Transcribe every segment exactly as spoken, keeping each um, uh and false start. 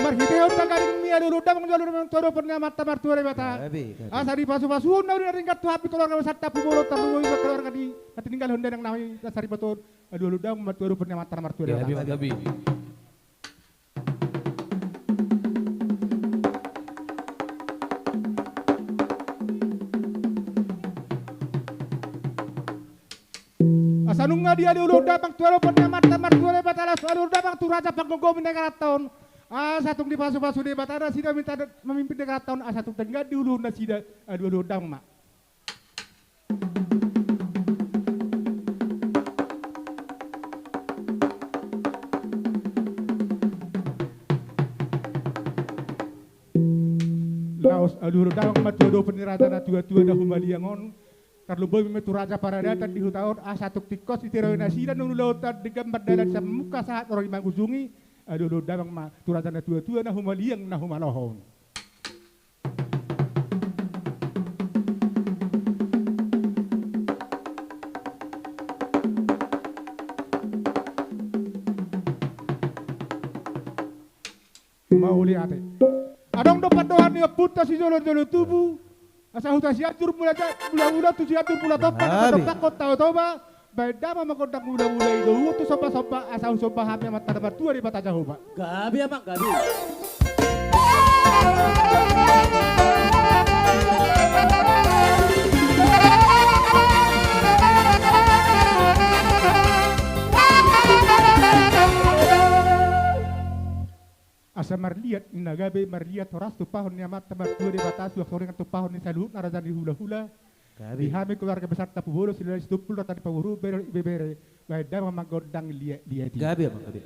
Marhitehon na garing ni alualu damang, alualu damang tu adopan ni Amanta Martua Debata. Gabe, gabe. Asa dipasupasuhon na uli na denggan tu hami keluarga besar Tampubolon, tarlumobi keluarga ni na tininggalhon dainang nami na saripeon. Alualu damang ma tu adopan ni Amanta Martua Debata. Gabe, gabe. Asa nunga dialualu damang tu adopan ni Amanta Martua Debata, laos alualu damang tu raja panggomgomi na garanta on. Asa tung dipasupasu Debata nasida mamimpin na garanta on, asa tung denggan diuluhon nasida, alualu damang ma. Laos alualu damang ma tu adopan ni raja na tuatua na humaliang on. Tarlumobi ma tu raja paradatan di huta on, asa tung tingkos ditiroi nasida na ulaonta, denggan mardalan sian mamungka sahat ro di mangujungi. Alualu damang ma tu raja na tuatua na humaliang na humaloho on. Mauliate. Adong do pandohan ni ompunta sijolojolo tubu. Asa huta Sianjur Mula Ja-, Mulamula tu Sianjur Mula Toba, na mandompakhon Tao Toba. Baen damang ma gondang mulamula i do huhut tu sombasomba, asa husomba hami Amanta na martua Debata Jahowa. Gabe, amang, gabe. Asa marliat ninna gabe, marliat horas tumpahon ni Amanta Martua Debata, suang songon i nang tumpahon ni saluhutna raja ni hulahula. Gabe. Di hami keluarga besar Tampubolon, Silalahi Sitompul, rata ni paboru, bere ibebere, baen damang ma gondang liatliat i. Gabe, amang, gabe.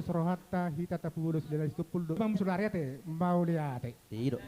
Rohanta hita tapubodo sude na situmpul do. Bang Musulariate, mauliate. Ido.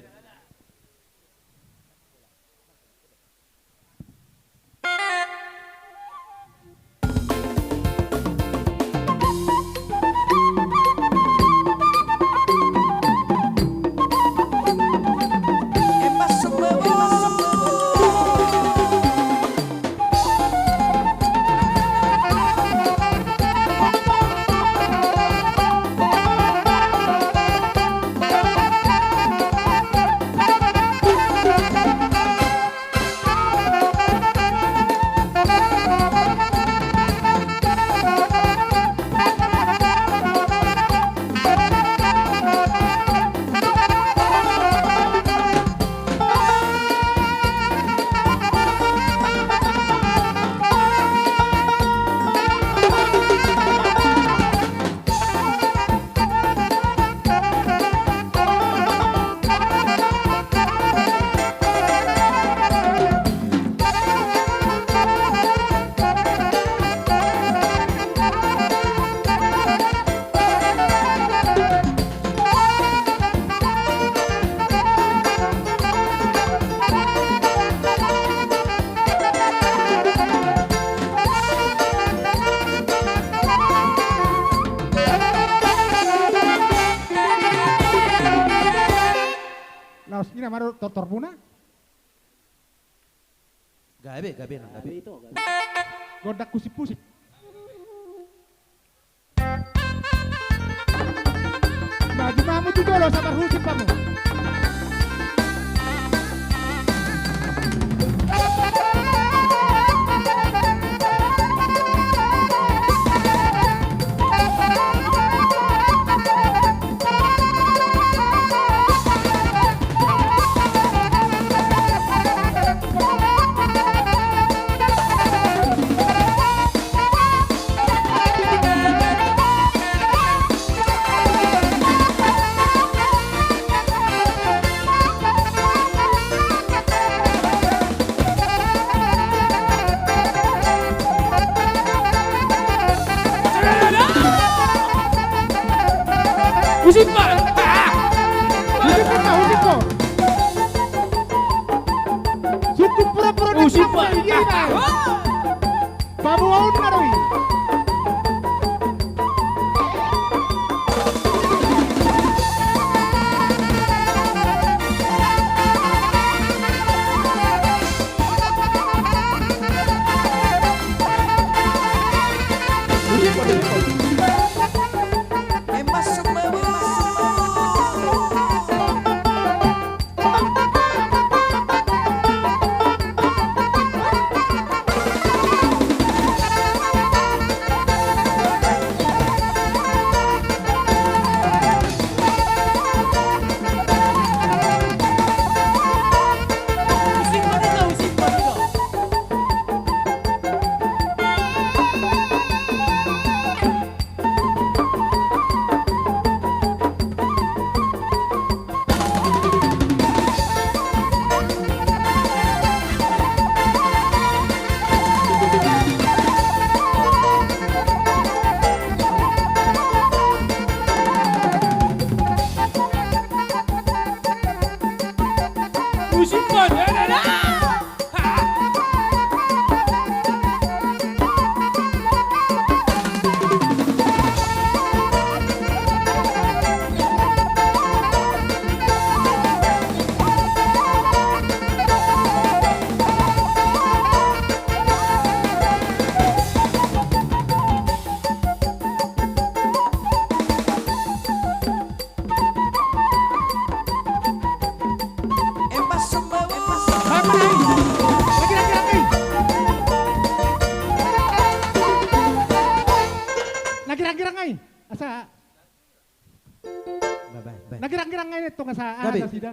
Laos ina ma do tortormuna. Gabe, gabe nang gabe. Gondang husip-husip. Maju hamu tu jolo, sabar husip hamu. Husip ma! Husip ma, husip ma. Sungkun pura-pura husip ma. Paboaon ma do i. Lagi rang-rang ai. Asa. Lagi rang-rang ai, tong asa. Gabe. Asa sida.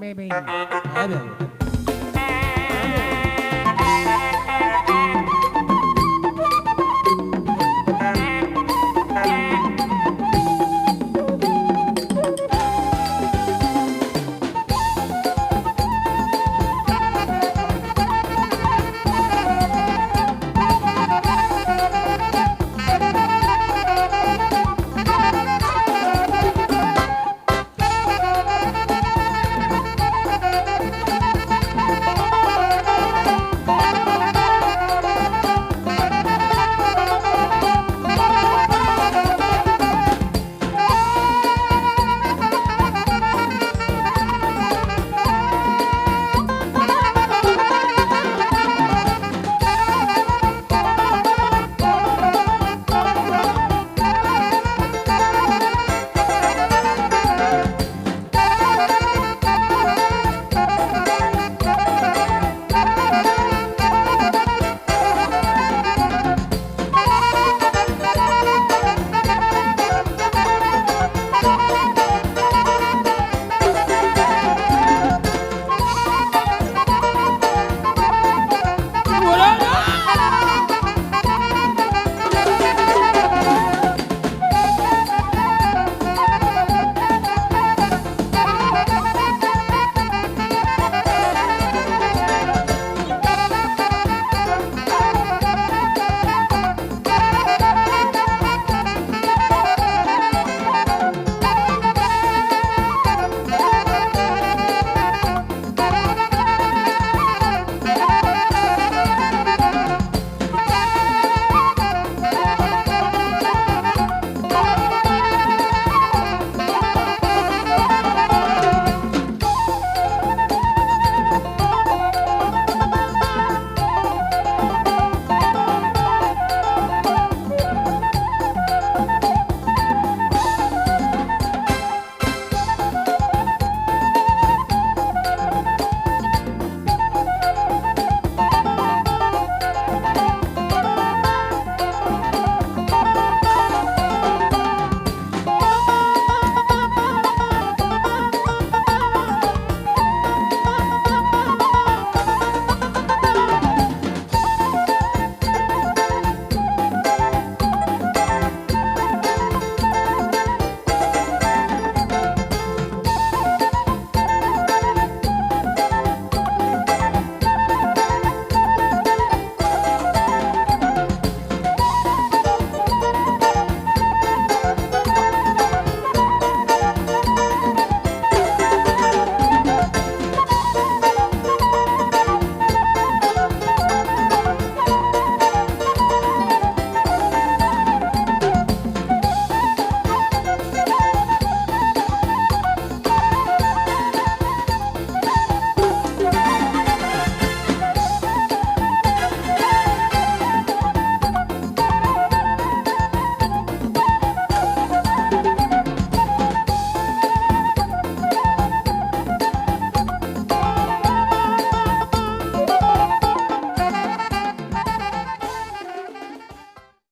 meme i. Abe, abe.